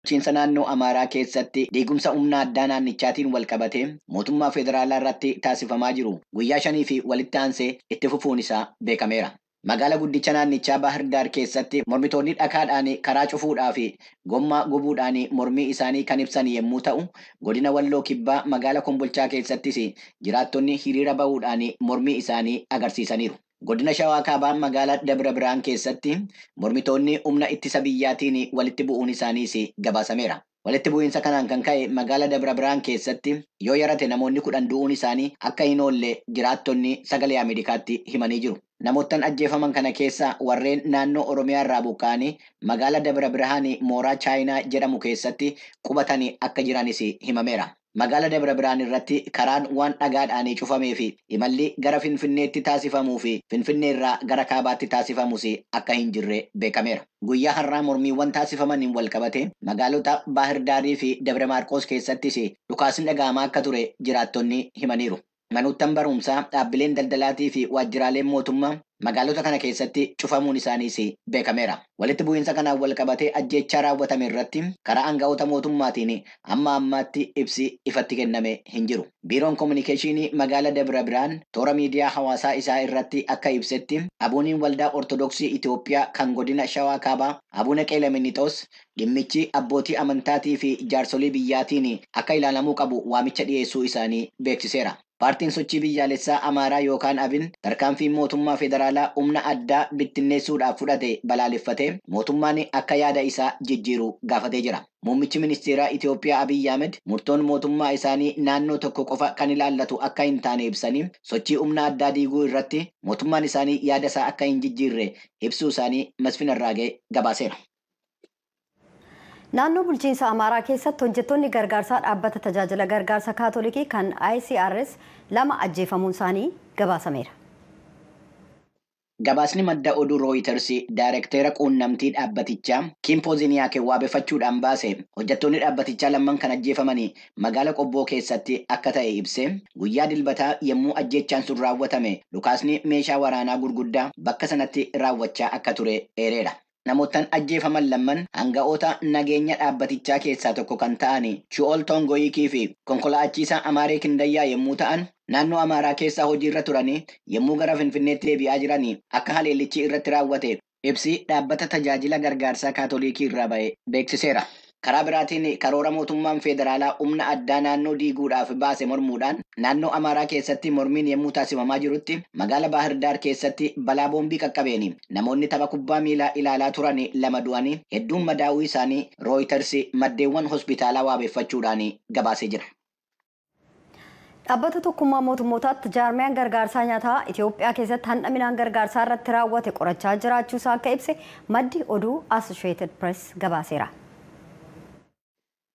Bulchiinsa naannoo Amaaraa keessatti diigumsa humna addaa naannichaatiin wal qabatee mootummaa federaalaa irratti taasifamaa jiru guyyaa 5 fi walitti aansee itti fufuun isaa beekameera. Magaala guddicha naannichaa Baahir Daar keessatti mormitoonni dhakaadhaan karaa cufuudhaa fi gommaa gubuudhaan mormii isaanii kan ibsan yommuu ta'u, godina Walloo Kibbaa magaala Kombolchaa keessattis jiraattonni hiriira bahuudhaan mormii isaanii agarsiisaniiru. Godina Shawaa Kaabaa magaalaa Dabra Birhaan keessatti mormitoonni humna ittisa biyyaatiin walitti bu'uun isaaniis gabaasameera. Walitti bu'iinsa kanaan kan ka'e magaalaa Dabra Birhaan keessatti yoo yarate namoonni 10 du'uun isaanii akka hin oolle jiraattonni sagalee Ameerikaatti himanii jiru. Namoottan ajjeefaman kana keessaa warreen naannoo Oromiyaa irraa buqqa'anii magaalaa Dabra Birhaan mooraa Chaayinaa jedhamu keessatti qubatanii akka jiranis himameera. Magaala Dabra Birhaan irratti karaan waan dhagaadhaan cufamee fi imalli gara Finfinneetti taasifamuu fi Finfinnee irraa gara kaabaatti taasifamus akka hin jirre beekameera. Guyyaa har'aa mormiiwwan taasifamaniin wal qabate magaalota Baahir Daarii fi Dabra Maarqoos keessattis dhukaasni dhaga'amaa akka ture jiraattonni himaniiru. Manoottan barumsaa, dhaabbileen daldalaatii fi waajjiraaleen mootummaa magaalota kana keessatti cufamuun isaaniis beekameera. Walitti bu'iinsa kanaan wal qabatee ajjeechaa raawwatame irratti karaa aangawoota mootummaatiin amma ammaatti ibsi ifatti kenname hin jiru. Biiroon Kominikeeshinii magaala Dabra Birhaan toora miidiyaa hawaasaa isaa irratti akka ibsetti abuuniin waldaa Ortodoksii Itoophiyaa kan godina Shawaa Kaabaa Abuuna Qeelaminixoos dhimmichi abbootii amantaatii fi jaarsolii biyyaatiin akka ilaalamuu qabu waamicha dhiyeessuu isaanii beeksiseera. Paartiin sochii biyyaalessaa Amaaraa yookaan Abin tarkaanfii mootummaa federaalaa humna addaa bittinneessuudhaaf fudhate balaaleffatee mootummaan akka yaada isaa jijjiiru gaafatee jira. Muummichi ministeeraa Itoophiyaa Abiyyi Ahmed murtoon mootummaa isaanii naannoo tokko qofa kan ilaallatu akka hin taane ibsanii sochii humna addaa diiguu irratti mootummaan isaanii yaada isaa akka hin jijjiirre ibsuu isaanii Masfin Arraagee gabaaseera. Naannoo bulchiinsa Amaaraa keessatti hojjettoonni gargaarsaa dhaabbata tajaajila gargaarsa Kaatolikii kan ICRS 2 ajjeefamuun isaanii gabaasameera. Gabaasni madda oduu Reuters daayirekteera quunnamtii dhaabbatichaa Kim Pooziniyaak waabeffachuudhaan baase hojjettoonni dhaabbatichaa lamman kan ajjeefamanii magaala Qobboo keessatti akka ta'e ibse guyyaa dilbataa yommuu ajjeechaan sun raawwatame dhukaasni meeshaa waraanaa gurguddaa bakka sanatti raawwachaa akka ture eereera. Namoottan ajjeefaman lamman hanga'oota nageenya dhaabbatichaa keessaa tokko kan ta'an Chu'ol Tongoyikii fi konkolaachisaa Amaaree Kindayyaa yommuu ta'an naannoo Amaaraa keessaa hojiirra turanii yommuu gara Finfinneetti deebi'aa jiranii akka haleellichi irratti raawwate ibsi dhaabbata tajaajila gargaarsaa Kaatolikii irraa ba'e beeksiseera. Karaa biraatiin karoora mootummaan federaalaa humna addaa naannoo diiguudhaaf baase mormuudhaan naannoo Amaaraa keessatti mormiin yommuu taasifamaa jirutti magaala Baahir Daar keessatti balaa boombii qaqqabeen namoonni tapha kubbaa miilaa ilaalaa turan 2 du'anii hedduun madaa'uu isaanii Reuters maddeewwan hospitaalaa waabeffachuudhaan gabaasee jira. Dhaabbata tokkummaa mootummootaatti jaarmiyaan gargaarsaa nyaataa Itoophiyaa keessatti handha midhaan gargaarsaa irratti raawwate qorachaa jiraachuusaa akka ibse maddi oduu Associated Press gabaaseera.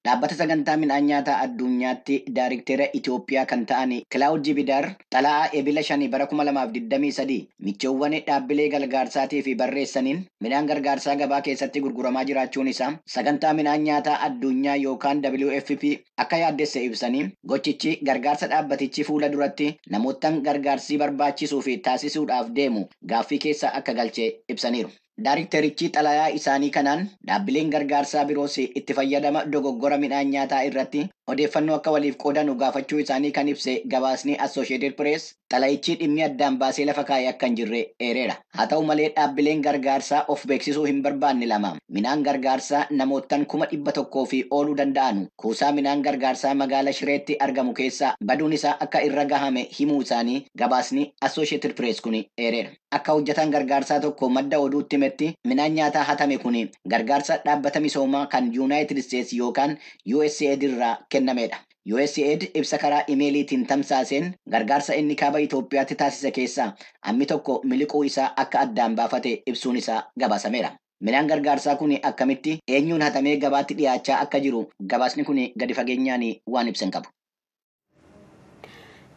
Dhaabbata sagantaa midhaan nyaataa addunyaatti daayirekteera Itoophiyaa kan ta'an Kilaawud Jibidaar xala'aa ebila 5 bara 2023 michoowwan dhaabbilee gargaarsaatii fi barreessaniin midhaan gargaarsaa gabaa keessatti gurguramaa jiraachuun isaa sagantaa midhaan nyaataa addunyaa yookaan WFP akka yaaddesse ibsanii gochichi gargaarsa dhaabbatichi fuula duratti namoottan gargaarsii barbaachisuu fi taasisuudhaaf deemu gaaffii keessa akka galche ibsaniiru. Daayirekterichi xalayaa isaanii kanaan dhaabbileen gargaarsaa biroos itti fayyadama dogoggora midhaan nyaataa irratti odeeffannoo akka waliif qoodanu gaafachuu isaanii kan ibse gabaasni Associated Press xalayichi dhimmi addaan baasee lafa kaa'ee akka hin jirre eereera. Haa ta'u malee dhaabbileen gargaarsaa of beeksisuu hin barbaanne lama midhaan gargaarsaa namoottan 100,000 fi ooluu danda'an kuusaa midhaan gargaarsaa magaala Shireetti argamu keessaa baduun isaa akka irra gahame himuu isaanii gabaasni Associated Press kun eereera. Akka hojjetaan gargaarsaa tokko madda oduutti himetti midhaan nyaataa hatame kun gargaarsa dhaabbata misoomaa kan United States yookaan USAID irraa kennamedha. USAID ibsa karaa imeeliitiin tamsaaseen gargaarsa inni kaaba Itoophiyaatti taasise keessaa ammi tokko miliquu isaa akka addaan baafate ibsuun isaa gabaasameera. Midhaan gargaarsaa kun akkamitti eenyuun hatamee gabaatti dhiyaachaa akka jiru gabaasni kun gadi fageenyaan waan ibsan qabu.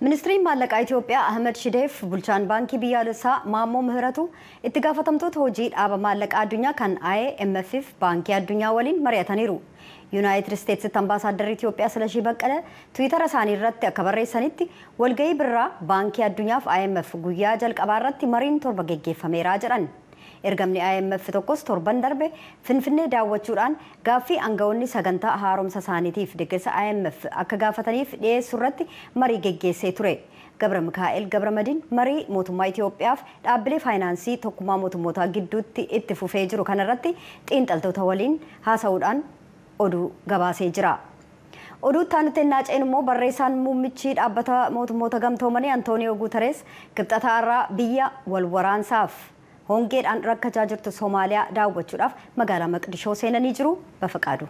Ministiriin maallaqaa Itoophiyaa Ahmed Shideef bulchaan baankii biyyaalessaa Maammoo Mihiratu itti gaafatamtoota hojii dhaaba maallaqaa addunyaa kan IMF fi baankii addunyaa waliin mari'ataniiru. Yuunaayitid Isteetsitti ambaasaadarri Itoophiyaa Silashii Baqqalee Tiwiitara isaanii irratti akka barreessanitti walgahii birraa baankii addunyaa fi IMF guyyaa jalqabaa irratti mariin 7 geggeeffameera jedhan. Ergamni IMF tokkos torban darbe Finfinnee daawwachuudhaan gaaffii aangawoonni sagantaa haaromsa isaaniitiif deeggarsa IMF akka gaafataniif dhiyeessuu irratti marii geggeessee ture. Gabra Mikaa'el Gabramadiin marii mootummaa Itoophiyaaf dhaabbilee faayinaansii tokkummaa mootummootaa gidduutti itti fufee jiru kanarratti xiinxaltoota waliin haasa'uudhaan oduu gabaasee jira. Oduu itti naaceen immoo barreessaan muummichi dhaabbata mootummoota gamtoomanii Antooniyoo Guuterees kibxata irraa biyya wal waraansaaf hongeedhaan rakkachaa jirtu Soomaaliyaa daawwachuudhaaf magaalaa Maqdishoo seenanii jiru. Bafaqaadu.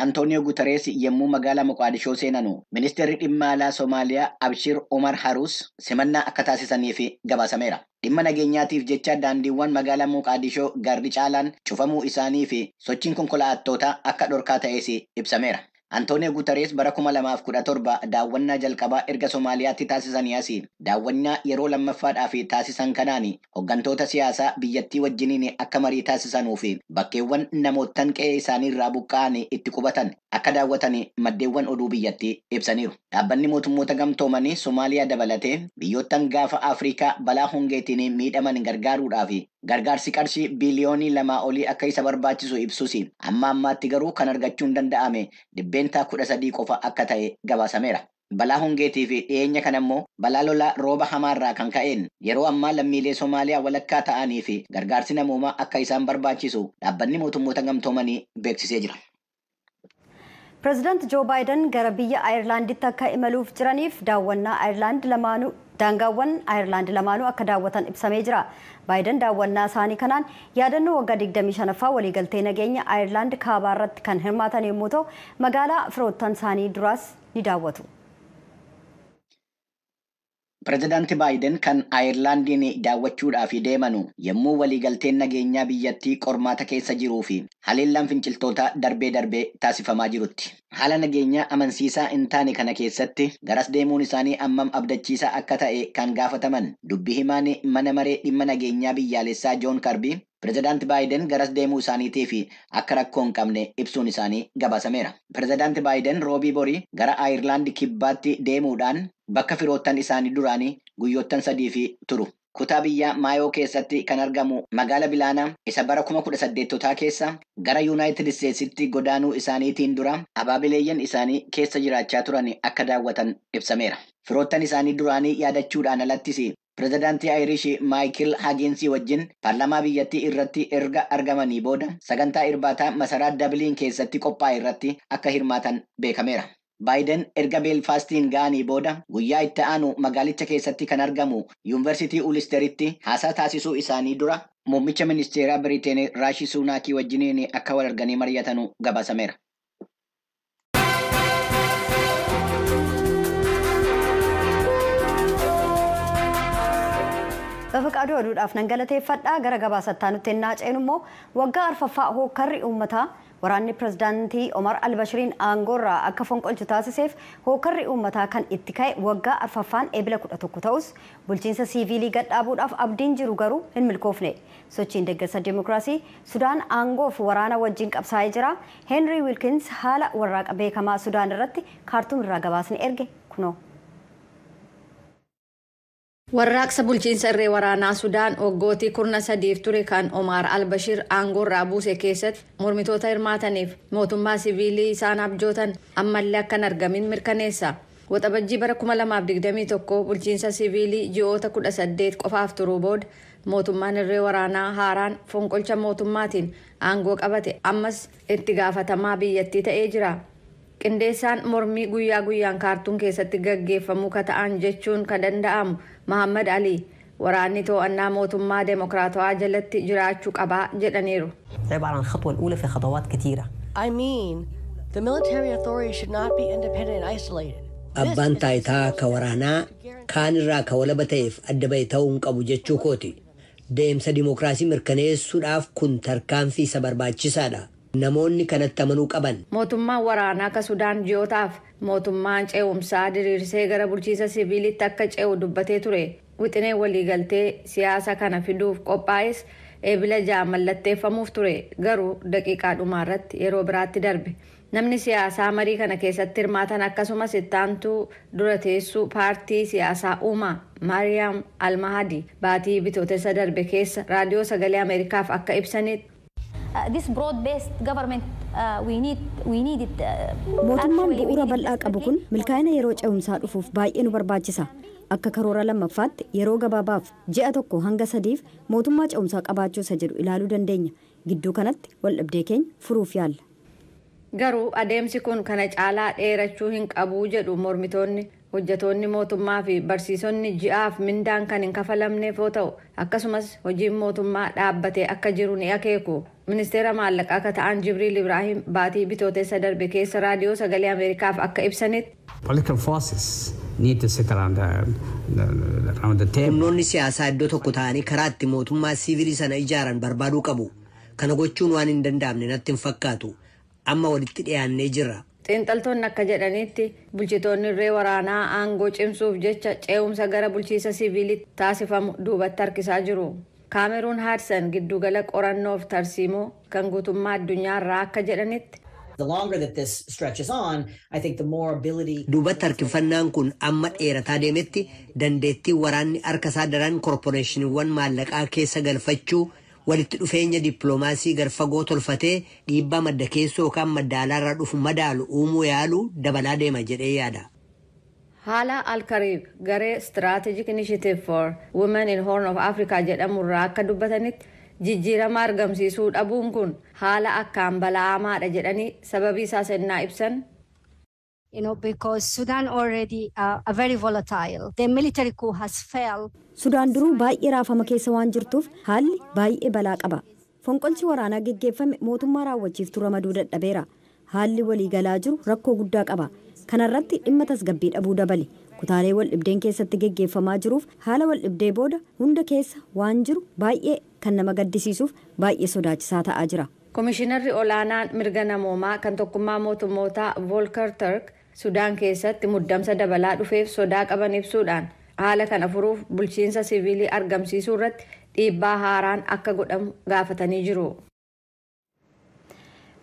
Antooniyoo Guuterees yommuu magaalaa Moqaadishoo seenanu ministeerri dhimma alaa Soomaaliyaa Abshir Omar Haruus simannaa akka taasisaniif gabaasameera. Dhimma nageenyaatiif jecha daandiiwwan magaalaa Moqaadishoo garri caalaan cufamuu isaanii fi sochiin konkolaattootaa akka dhorkaa ta'es ibsameera. Antooniyoo Guuterees bara 2017 daawwannaa jalqabaa erga Soomaaliyaatti taasisanii asii daawwannaa yeroo lammaffaadhaaf taasisan kanaan hooggantoota siyaasaa biyyattii wajjiniin akka marii taasisanuu fi bakkeewwan namoottan qe'ee isaanii irraa buqqa'an itti qubatan akka daawwatan maddeewwan oduu biyyattii ibsaniiru. Dhaabbanni mootummoota gamtoomanii Soomaaliyaa dabalatee biyyoottan gaafa Afrikaa balaa hongeetiin miidhaman gargaaruudhaaf gargaarsi qarshii biliyoonii 2 olii akka isa barbaachisu ibsus amma ammaatti garuu kan argachuun danda'ame 13% qofa akka ta'e gabaasameera. Balaa hongeetii fi dhiyeenya kana immoo balaa lolaa rooba hamaarraa kan ka'een yeroo ammaa lammiilee Soomaaliyaa walakkaa ta'anii fi gargaarsi namoomaa akka isaan barbaachisu dhaabbanni mootummoota gamtoomanii beeksisee jira. Pireezidaant Joo Baayiden gara biyya Ayirlaanditti akka imaluuf jiraniif daawwannaa Ayirlaand lamaanuu daangaawwan Ayirlaand lamaanuu akka daawwatan ibsamee jira. Baayiden daawwannaa isaanii kanaan yaadannoo waggaa 25ffaa waliigaltee nageenya Ayirlaand kaabaa irratti kan hirmaatan yommuu ta'u, magaalaa firoottan isaanii duraas ni daawwatu. Pireezidaanti Baayiden kan Ayirlaandiin daawwachuudhaaf deemanu yommuu waliigalteen nageenyaa biyyattii qormaata keessa jiruu fi haleellaan finciltootaa darbee darbee taasifamaa jirutti. Haala nageenyaa amansiisaa hin taane kana keessatti garas deemuun isaanii ammam abdachiisaa akka ta'e kan gaafataman dubbii himaan mana maree dhimma nageenyaa biyyaalessaa Joon Karbii Pireezidaanti Baayiden garas deemuu isaaniitiif akka rakkoo hin qabne ibsuun isaanii gabaasameera. Pireezidaanti Baayiden roobii borii gara Ayirlaand kibbaatti deemuudhaan bakka firoottan isaanii duraanii guyyoottan 3 turu. Kutaa biyyaa Maayoo keessatti kan argamu magaala Bilaanaa isa bara 1800 keessa gara Yuunaayitid Isteetsitti godaanuu isaaniitiin dura abaabileeyyan isaanii keessa jiraachaa turan akka daawwatan ibsameera. Firoottan isaanii duraanii yaadachuudhaan alattis Pireezidaantii Ayirish Maayikil Hagiinsii wajjin paarlaamaa biyyattii irratti erga argamanii booda sagantaa irbaataa masaraa Dabiliin keessatti qophaa'e irratti akka hirmaatan beekameera. Baayiden erga Beelfaastiin ga'anii booda guyyaa itti aanu magaalicha keessatti kan argamu Yuunivarsiitii Ulisteritti haasaa taasisuu isaanii dura muummicha ministeeraa Biriteen Raashii Suunaakii wajjiniin akka wal arganii mari'atanu gabaasameera. Bafaqaaduu oduudhaaf nan galateeffadha. Gara gabaasattaa nutti ennaa ceenu immoo waggaa arfaffaa hookkarri uummataa waraanni pireezidaantii Omar Albashiriin aangoorraa akka fonqolchu taasiseef hookkarri uummataa kan itti ka'e waggaa arfaffaan eebila 11 ta'us bulchiinsa siiviilii gadhaabuudhaaf abdiin jiru garuu hin milkoofne. Sochiin deeggarsa dimookiraasii Sudaan aangoof waraana wajjin qabsaa'ee jira. Heenrii Wiilkins haala warraaqa beekamaa Sudaan irratti kaartuum irraa gabaasni erge kunoo. Warraaqsa bulchiinsa irree waraanaa Sudaan waggootii 13 ture kan Omar Albashir aangoorraa buuse keessatti mormitoota hirmaataniif mootummaa siviilii isaan abjootan ammallee akka hin argamin mirkaneessa. Waxabajjii bara 2021 bulchiinsa siviilii ji'oota 18 qofaaf turuu booda mootummaan irree waraanaa haaraan fonqolcha mootummaatiin aangoo qabate ammas itti gaafatamaa biyyattii ta'ee jira. Qindeessaan mormii guyyaa guyyaan kaartuun keessatti gaggeeffamuu ka ta'an jechuun ka danda'amu Mahammad Ali waraanni to'annaa mootummaa deemokiraatawaa jalatti jiraachuu qabaa jedhaniiru. عبارة عن الخطوة الأولى في خطوات كثيرة. I mean, the military authority should not be independent and isolated. Abbaan taayitaa ka waraanaa kaan irraa ka walaba ta'eef adda ba'e ta'uu hin qabu jechuu kooti. Deemsa dimookiraasii mirkaneessuudhaaf kun tarkaanfii isa barbaachisaadha. Namoonni kanatti amanuu qaban. Mootummaan waraanaa akka Sudaan ji'ootaaf mootummaan ce'umsaa diriirsee gara bulchiinsa siviilitti akka ce'u dubbatee ture. Wixinee waliigaltee siyaasa kana fiduuf qophaa'es Eebila 6 mallatteeffamuuf ture, garuu daqiiqaa dhumaarratti yeroo biraatti darbe. Namni siyaasaa marii kana keessatti hirmaatan, akkasumas ittaantuu dura teessuu paartii siyaasaa Uumaa Maariyaam Almahadi, baatii Bitootessa darbe keessa Raadiyoo Sagalee Ameerikaaf akka ibsanitti, This broad-based government we need it. Mootummaan bu'uura bal'aa qabu kun milkaa'ina yeroo ce'umsaa dhufuuf baay'ee nu barbaachisa. Akka karoora lammaffaatti yeroo gabaabaaf ji'a 1 hanga 3f mootummaa ce'umsaa qabaachuu isa jedhu ilaaluu dandeenya. Gidduu kanatti waldhabdee keenya furuuf yaalla. Garuu adeemsi kun kana caalaa dheerachuu hin qabu jedhu mormitoonni. Hojjetoonni mootummaa fi barsiisonni ji'aaf mindaan kan hin kafalamneef yoo ta'u, akkasumas hojiin mootummaa dhaabbatee akka jiru ni akeeku. Ministeera maallaqaa akka ta'an Jibriil Ibraahim baatii Bitootessa darbe keessa Raadiyoo Sagalee Ameerikaaf akka ibsanitti, Political forces need to sit around the table. Humnoonni siyaasaa iddoo tokko ta'anii karaa itti mootummaa siivilii sana ijaaran barbaaduu qabu. Kana gochuun waan hin danda'amne natti hin fakkaatu. Amma walitti dhiyaannee jirra. Xiinxaltoonni akka jedhanitti, bulchitoonni irree waraanaa aangoo cimsuuf jecha ce'umsa gara bulchiisa siviilitti taasifamu duubatti harkisaa jiru. Kaameruun Haadsan giddugala qorannoof tarsiimoo kan guutummaa addunyaa irraa akka jedhanitti, The longer that this stretches on, I think the more ability. Duubatti harkifannaan kun amma dheerataa deemetti, dandeettii waraanni harka isaa daran korporeeshiniiwwan maallaqaa keessa galfachuu, walitti dhufeenya dippiloomaasii garfagoo tolfatee dhiibbaa madda keessoo yookaan madda alaarraa dhufu madaalu uumuu yaalu dabalaa deema jedhee yaada. Haala Alkariib garee Strategic Initiative for Women in Horn of Africa jedhamurraa akka dubbatanitti, jijjiirama argamsiisuu dhabuun kun haala akkaan bala'amaadha jedhanii sababii isaa sennaa ibsan. Because Sudan already very volatile. The military coup has failed. Sudaan duruu baay'ee raafama keessa waan jirtuuf haalli baay'ee balaa qaba. Fonqolchi waraanaa geggeeffame mootummaa raawwachiiftuu ramaduu dadhabeera. Haalli waliigalaa jiru rakkoo guddaa qaba. Kanarratti dhimma tasgabbii dhabuu dabale. Kutaalee wal dhibdeen keessatti geggeeffamaa jiruuf haala wal dhibdee booda hunda keessa waan jiru baay'ee kan nama gaddisiisuuf baay'ee sodaachisaa ta'aa jira. Komishinarri olaanaan mirga namoomaa kan Tokkummaa Mootummootaa Volker Turk Sudaan keessatti muddamsa dabalaa dhufeef sodaa qaban ibsuudhaan, haala kana furuuf bulchiinsa siviilii argamsiisuu irratti dhiibbaa haaraan akka godhamu gaafatanii jiru.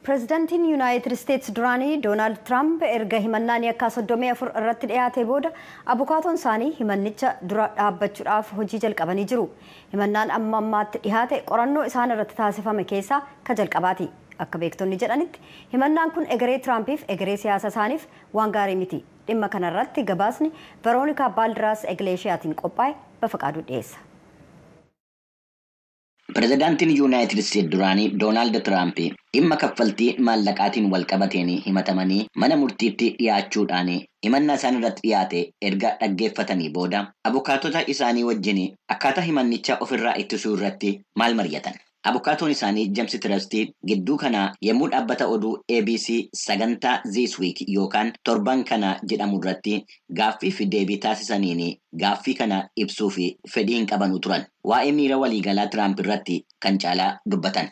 Pireezidaantiin Yuunaayitid Isteetsi duraanii Doonaald Tiraamp erga himannaan yakkaa 34 irratti dhiyaate booda abukaatoon isaanii himannicha dura dhaabbachuudhaaf hojii jalqabanii jiru. Himannaan amma ammaatti dhiyaate qorannoo isaan irratti taasifame keessaa ka jalqabaati. Akka beektonni jedhanitti, himannaan kun egeree Tiraampiif egeree siyaasa isaaniif waan gaarii miti. Dhimma kanarratti gabaasni Veroonikaa Baaldiraas Egleeshiyaatiin qophaa'e Bafaqaaduu dhiyeessa. Pireezidaantiin Yuunaayitid Isteetsi duraanii Doonaald Tiraamp dhimma kaffaltii maallaqaatiin wal qabateen himatamanii mana murtiitti dhiyaachuudhaan himannaa isaan irratti dhiyaate erga dhaggeeffatanii booda abukaatota isaanii wajjin akkaataa himannicha ofirraa ittisuu irratti maal mari'atan? Abukaatoon isaanii James Tirastii gidduu kanaa yommuu dhaabbata oduu ABC sagantaa This Week yookaan torban kana jedhamu irratti gaaffii fi deebii taasisaniin gaaffii kana ibsuu fi fedhii hin qabanu turan. Waa'ee miira waliigalaa Tiraamp irratti kan caalaa dubbatan.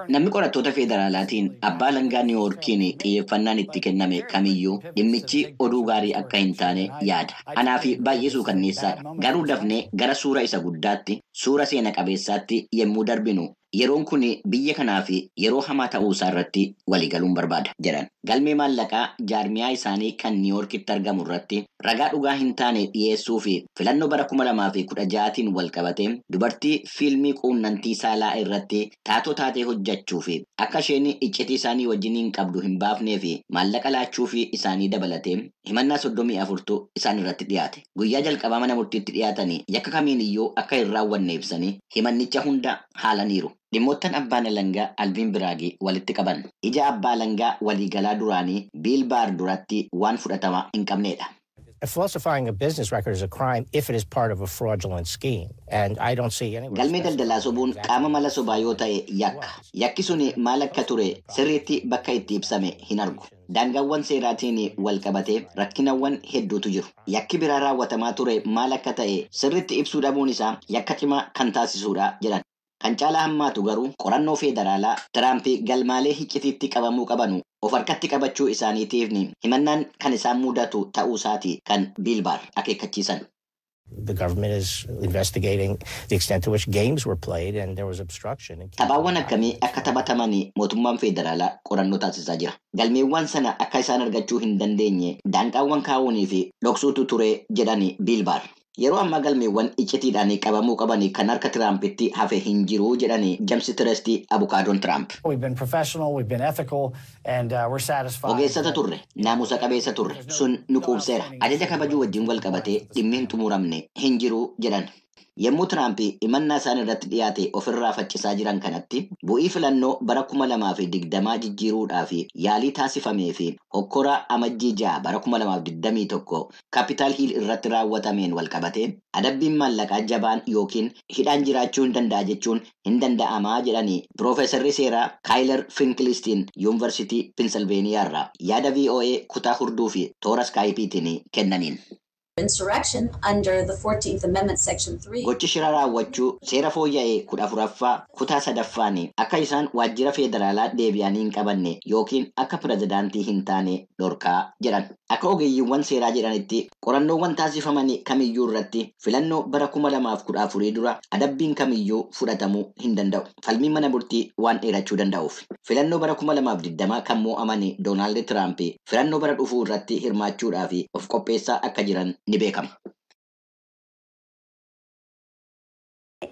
Namni qorattoota federaalaatiin abbaa alangaa Niiwoorkiin xiyyeeffannaan itti kenname kamiyyuu dhimmichi oduu gaarii akka hin taane yaada. Anaa fi baay'ee suukanneessaadha. Garuu dafnee gara suura isa guddaatti, suura seena qabeessaatti yommuu darbinu, yeroon kun biyya kanaaf yeroo hamaa ta'uu isaa irratti waliigaluun barbaada jedhan. Galmee maallaqaa jaarmiyaa isaanii kan Niiwoorkitti argamu irratti ragaa dhugaa hin taane dhiyeessuu fi filannoo bara 2016tiin wal qabate dubartii fiilmii quunnamtii saalaa irratti taatoo taatee hojjechuu fi akka isheen iccitii isaanii wajjin hin qabdu hin baafnee fi maallaqa laachuu fi isaanii dabalatee himannaa 34tu isaan irratti dhiyaate. Guyyaa jalqabaa mana murtiitti dhiyaatanii yakka kamiin iyyuu akka hin raawwanne ibsanii himannicha hunda haalaniiru. Dhimmoottan abbaan alangaa Alviin Biraagii walitti qaban ija abbaa alangaa waliigalaa duraanii Biil Baar duratti waan fudhatama hin qabnedha. Falsifying a business record is a crime if it is part of a fraudulent scheme. And I don't see anywhere. Galmee daldalaa sobuun qaama mala sobaa yoo ta'e yakka. Yakki sun maal akka ture sirriitti bakka itti ibsame hin argu. Daangaawwan seeraatiin wal qabatee rakkinawwan hedduutu jiru. Yakki biraa raawwatamaa ture maal akka ta'e sirriitti ibsuu dhabuun isaa yakka cimaa kan taasisudha jedhan. Kan caalaa hammaatu garuu qorannoo federaalaa Tiraamp galmaalee hiccitiitti qabamuu qabanu of harkatti qabachuu isaaniitiif himannaan kan isaan mudatu ta'uu isaati kan Biilbaar akeekkachiisan. The government is investigating the extent to which games were played and there was obstruction. Taphaawwan akkamii akka taphataman mootummaan federaalaa qorannoo taasisaa jira. Galmeewwan sana akka isaan argachuu hin dandeenye daanqaawwan kaa'uunii fi dhoksuutu ture jedhani Bill Barr. Yeroo ammaa galmeewwan iccitiidhaan qabamuu qaban kan harka Tiraampitti hafe hin jiru jedhani James Tirestii abukaadoon Tiraamp. We've been professional, we've been ethical, and we're satisfied. Ogeessota turre, naamusa qabeessa turre, sun nu quubseera. Ajaja kabajuu wajjin wal qabatee dhimmi hin xumuramne hin jiru jedhan. Yommuu Tiraamp himannaa isaan irratti dhiyaate ofirraa faccisaa jiran kanatti bu'ii filannoo bara 2020 jijjiiruudhaaf yaalii taasifamee fi hokkora amajjii 6 bara 2021 Kaapitaal Hiil irratti raawwatameen wal qabate adabbiin maallaqaa jabaan yookiin hidhaan jiraachuu hin danda'a jechuun hin danda'amaa jedhanii Piroofeesarri seeraa Kaayilar Finkilistiin Yuunivarsiitii Pensilveeniyaa irraa yaada VOA kutaa hurduu fi toora iskaayipiitiin kennaniin. Insurrection under the 14th Amendment, Section 3. Gochi shira raawwachuu seera fooyya'ee 14ffaa kutaa 3ffaan akka isaan waajjira federaalaa deebi'anii hin qabanne yookiin akka pirezidaantii hin taane dhorkaa jedhan. Akka ogeeyyiiwwan seeraa jedhanitti qorannoowwan taasifaman kamiyyuu irratti filannoo bara 2014 dura adabbiin kamiyyuu fudhatamuu hin danda'u. Falmiin mana murtii waan dheerachuu danda'uuf. Filannoo bara 2020 kan mo'aman Doonaald Tiraamp filannoo bara dhufuu irratti hirmaachuudhaaf of qopheessaa akka jiran ni beekama.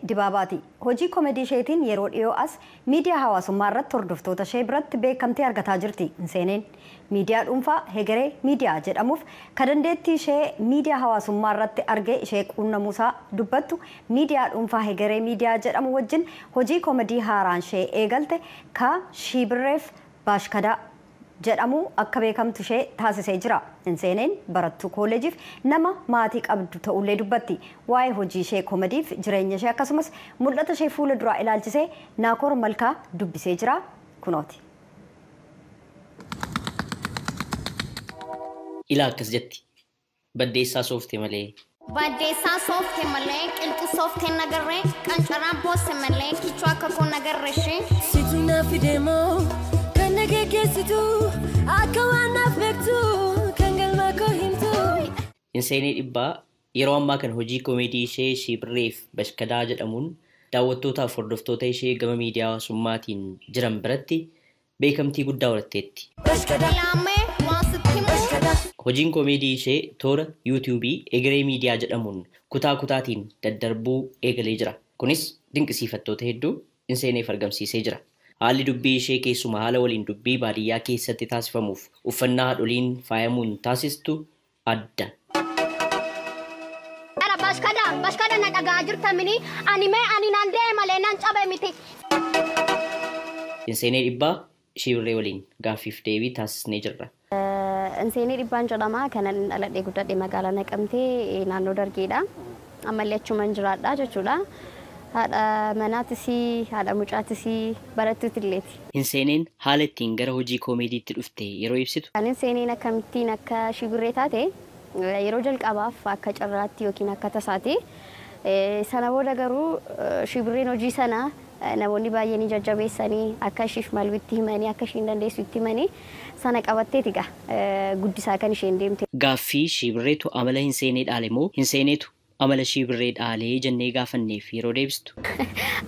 Dibaabaati. Hojii koomedii isheetiin yeroo dhiyoo as miidiyaa hawaasummaa irratti hordoftoota ishee biratti beekamtii argataa jirti. Inseeneen miidiyaa dhuunfaa Hegeree Miidiyaa jedhamuuf kan dandeettii ishee miidiyaa hawaasummaa irratti argee ishee quunnamuusaa dubbattu miidiyaa dhuunfaa Hegeree Miidiyaa jedhamu wajjin hojii koomedii haaraan ishee eegalte ka Shiibirreef Baashkadaa jedhamu akka beekamtu ishee taasisee jira. Inseeneen barattuu kooleejiif nama maatii qabdu ta'ullee dubbatti. Waa'ee hojii ishee koomediif jireenya ishee akkasumas mul'ata ishee fuula duraa ilaalchisee Naakoor Malkaa dubbisee jira. Kunooti. Ilaa akkas jetti. Baddeessaa soofte malee. Baddeessaa soofte malee, qilxu soofte nagarree, qancaraan boosse malee, kichuu akka koo nagarree ishee. Situ naaf deemoo. Geggeessitu akka waan naaf beektu kan galma koo himtu. Inseenee Dhibbaa yeroo ammaa kana hojii koomedii ishee Shiibirreef Bashkadaa jedhamuun daawwattootaaf hordoftoota ishee gama miidiyaa hawaasummaatiin jiran biratti beekamtii guddaa horatteetti. Hojiin koomedii ishee toora yuutuubii Egeree Miidiyaa jedhamuun kutaa kutaatiin daddarbuu eegalee jira. Kunis dinqisiifattoota hedduu Inseeneef argamsiisee jira. Haalli dubbii ishee keessumaa haala waliin dubbii baadiyyaa keessatti taasifamuuf uffannaa haadholiin faayamuun taasistu adda. Bashkadaa, bashkadaa na dhagaa jirtamini, ani mee ani nan deemalee nan cabe miti. Inseenee Dhibbaa Shiibirree waliin gaaffiif deebii taasisnee jirra. Inseenee Dhibbaan jedhama. Kanan dhaladhee guddadhe magaalaa Naqamtee naannoo Dargeedha. Ammallee achuman jiraadha jechuudha. Haadha manaatis, haadha mucaatis, barattuutilleeti. Inseeneen haala ittiin gara hojii koomeediitti dhufte yeroo ibsitu. Kan Inseeneen akkamittiin akka Shiibirree taate yeroo jalqabaaf akka carraatti yookiin akka tasaati. Sana booda garuu Shiibirreen hojii sana namoonni baay'een ni jajjabeessanii akka isheef maluutti himanii akka isheen dandeessu itti himanii sana qabatteeti egaa guddisaa kan isheen deemte. Gaaffii Shiibirreetu amala Inseenee dhaale moo Inseeneetu amala Shiibirree dhaalee jennee gaafanneef yeroo deebistu.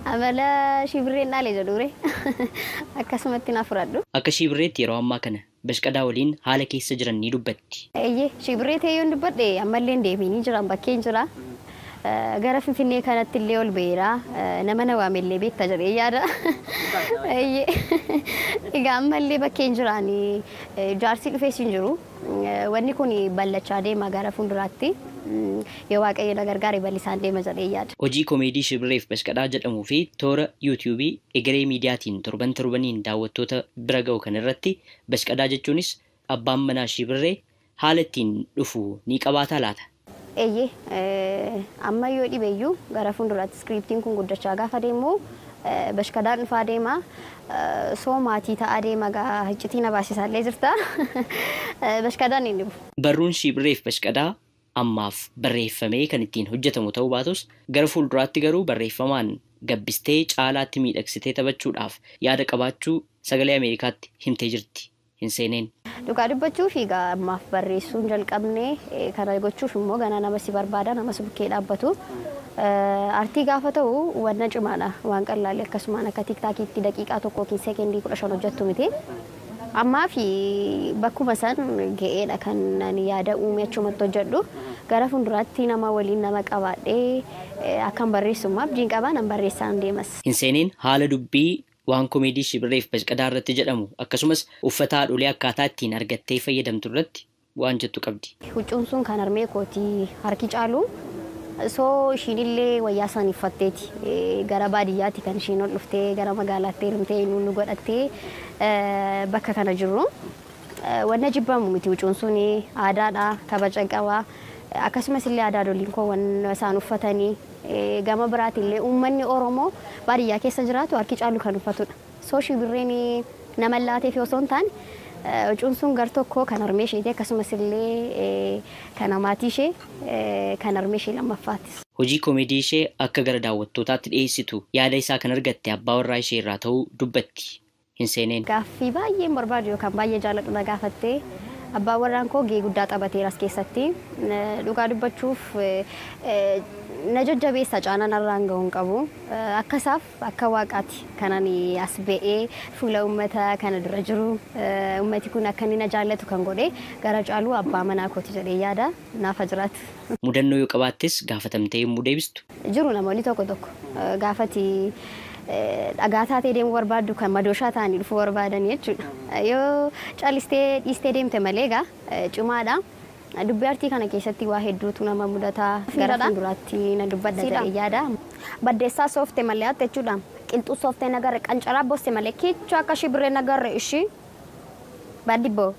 Amala Shiibirreen dhaale jedhuure akkasumatti na fudhadhu. Akka Shiibirreetti yeroo ammaa kana Bashqadaa waliin haala keessa jiran ni dubbatti. Eeyyee Shiibirree ta'ee yoon dubbadhe ammallee hin deebiin jiran bakkeen jira. Gara Finfinnee kanatti illee ol ba'eera. Nama na waamellee beekta jedhee yaada. Eeyyee egaa ammallee bakkeen jiraan jaarsi dhufees hin jiru. Wanni kun ballachaa deema gara fuulduraatti. Yoo Waaqayyo na gargaare bal'isaan deema jedhee yaada. Hojii koomeedii Shiibirreef Bashqadaa jedhamuu fi toora yuutuubii Egeree Miidiyaatiin torban torbaniin daawwattoota bira ga'u kan irratti Bashqadaa jechuunis abbaan manaa Shiibirree haala ittiin dhufu ni qabaataa laata? Eeyyee amma yoo dhibeeyyuu gara fuulduraatti iskiriiptiin kun guddachaa gaafa deemu Bashqadaan dhufaa deema. Soo maatii ta'aa deema gaa iccitii na baasisaallee jirta. Bashqadaan hin dhibu. Barruun Shiibirreef Bashqadaa ammaaf barreeffamee kan ittiin hojjetamu ta'uu baatus gara fuulduraatti garuu barreeffamaan gabbistee caalaatti miidhagsitee taphachuudhaaf yaada qabaachuu sagalee Ameerikaatti himtee jirti. Hinseeneen. Dhugaa dubbachuuf egaa ammaaf barreessuun jalqabne kana gochuuf immoo ganaa nama si barbaada nama si bukkee dhaabbatu. Artii gaafa ta'u wanna cimaadha waan qal'aalee akkasumaan akka tiktaakiitti daqiiqaa 1 yookiin seekendii 15 hojjettu miti. Ammaa fi bakkuma san ga'eedha kan ani yaada uume achumatti hojjedhu. Gara fuulduraatti nama waliin nama qabaadhee akkan barreessummaa abdiin qabaa nan barreessaan deemas. Hinseeneen haala dubbii waan komeedii shibirreef bashqadaa irratti jedhamu akkasumas uffata haadholii akkaataa ittiin argattee fayyadamtu irratti waan jettu qabdi. Huccuun sun kan harmee kooti harki caalu soo ishiin illee wayyaa isaan uffatteeti gara baadiyyaatti kan ishiin ol dhuftee gara magaalaatti heerumtee nu godhattee bakka kana jirru. Wanna jibbamu miti huccuun sun aadaadha kabaja qaba akkasumas illee aadaa haadholiin koo wanna isaan uffatanii gama biraatti illee uummanni Oromoo baadiyyaa keessa jiraatu harki caalu kan uffatudha. Soo shibirreen nama laatee fi osoo hin taane huccuun sun gar tokko kan harmee isheeti akkasumas illee kan maatii ishee kan harmee ishee lammaffaati. Hojii komeedii ishee akka gara daawwattootaatti dhiyeessitu yaada isaa kan argatte abbaa warraa ishee irraa ta'uu dubbatti. Hinseeneen. Gaaffii baay'een barbaadu yookaan baay'ee jaalladhu na gaafattee abbaan warraan koo gahee guddaa taphateera as keessatti. Dhugaa dubbachuuf na jajjabeessa caanaan irraan ga'uu hin qabu. Akka isaaf akka waaqaatti kan ani as ba'ee fuula uummata kana dura jiru uummati kun akka inni na jaallatu kan godhe gara caaluu abbaa manaa kooti jedhee yaada naafa jiraatu. Mudannoo yoo qabaattes gaafatamtee yommuu deebistu. Jiru namoonni tokko tokko gaafati dhagaa taatee deemuu barbaaddu kan madooshaa ta'anii dhufuu barbaadan jechuudha. Yoo callistee dhiistee deemte malee egaa cimaadha. Dubbii artii kana keessatti waa hedduutu nama mudataa gara fuulduraatti na dubbadha jedhee yaada. Baddeessaa soofte malee hatte jechuudha. Qilxuu sooftee nagarre qancaraa boosse malee kichuu akka shibirree nagarre ishii baddibboo.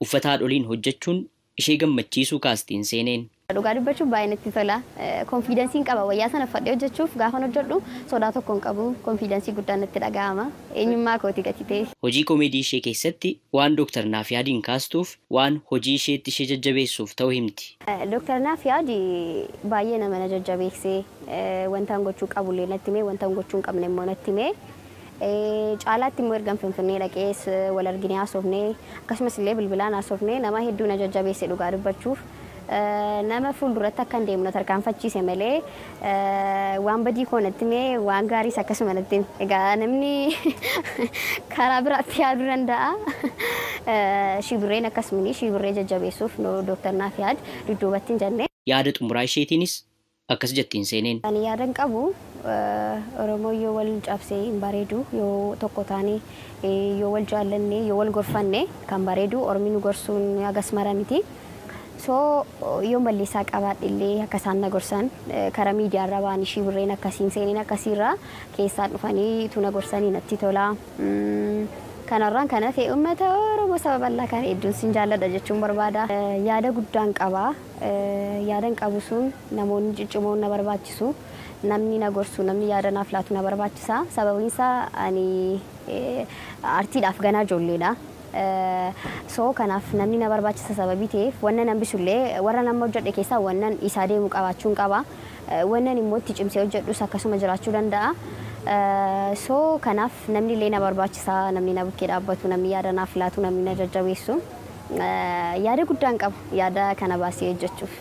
Uffata haadholiin hojjechuun ishee gammachiisuu kaasti Hinseeneen. Dhugaa dubbachuuf baay'ee natti tola. Konfiidensiin qaba wayyaa sana uffadhee hojjechuuf gaafan hojjedhu sodaa tokko hin qabu. Konfiidensii guddaan natti dhaga'ama. Eenyummaa kooti gati ta'e. Hojii komeedii ishee keessatti waan Dooktar Naafiyaadiin kaastuuf waan hojii isheetti ishee jajjabeessuuf ta'u himti. Dooktar Naafiyaadi baay'ee nama na jajjabeessee wanta gochuu qabullee natti himee wanta gochuu hin qabne immoo natti himee. Caalaatti immoo erga Finfinnee dhaqees wal arginee haasofnee akkasumas illee bilbilaan haasofnee nama hedduu na jajjabeesse dhugaa dubbachuuf. Nama fuulduratti akka hin deemne tarkaanfachiise malee waan badii koo natti himee waan gaariis akkasuma natti hime. Egaa namni karaa biraatti yaaduu danda'a. Shibirreen akkasumni shibirree jajjabeessuuf Dooktar Naafiyaad dudduubatti hin jenne. Yaada xumuraa isheetiinis akkas jetti Hinseeneen. Ani yaadan qabu Oromoo yoo wal cabsee hin bareedu yoo tokko taane yoo wal jaallanne yoo wal gorfanne kan bareedu Ormi nu gorsuun hagas mara miti. Soo yoo balleessaa qabaadhe illee akka isaan na gorsan karaa miidiyaarra ba'anii shibirreen akkasiin seeneen akkasiirraa keessaan dhufanii utuu na gorsanii natti tola. Kanarraan kana ta'e uummata Oromoo saba bal'aa kana hedduun sin jaalladha jechuun barbaada. Yaada guddaan qaba. Yaadan qabu sun namoonni ciccimoon na barbaachisu. Namni na gorsu namni yaada naaf laatu na barbaachisa. Sababiin isaa ani artiidhaaf ganaa ijoolleedha. Soo kanaaf namni na barbaachisa sababii ta'eef wanna nan bisullee warra nama hojjedhe keessaa wannan isaa deemu qabaachuun qaba. Wannan immoo itti cimsee hojjedhus akkasuma jiraachuu danda'a. Soo kanaaf namni illee na barbaachisa namni na bukkee dhaabbatu namni yaada naaf laatu namni na jajjabeessu yaada guddaan qabu yaada kana baasee hojjechuuf.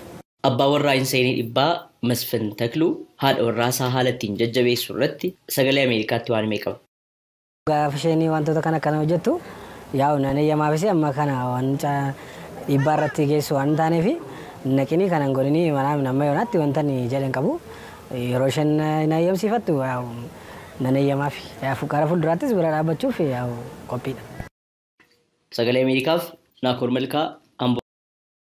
Abbaa warraa Hinseenee Dhibbaa Masfin Takluu haadha warraa isaa haala ittiin jajjabeessu irratti sagalee Ameerikaatti waan himee qaba. Gaafa isheen wantoota kana akkana hojjettu yaa'u nan eeyyamaafis amma kana waan dhiibbaa irratti geessu waan hin taaneef naqinii kana hin godhinii manaa amma yoonaatti wanta inni jedhan qabu yeroo isheen na eeyyamsiifattu nan eeyyamaaf gara fuulduraattis bira dhaabbachuuf qophiidha. Sagalee Ameerikaaf Naakoor Malkaa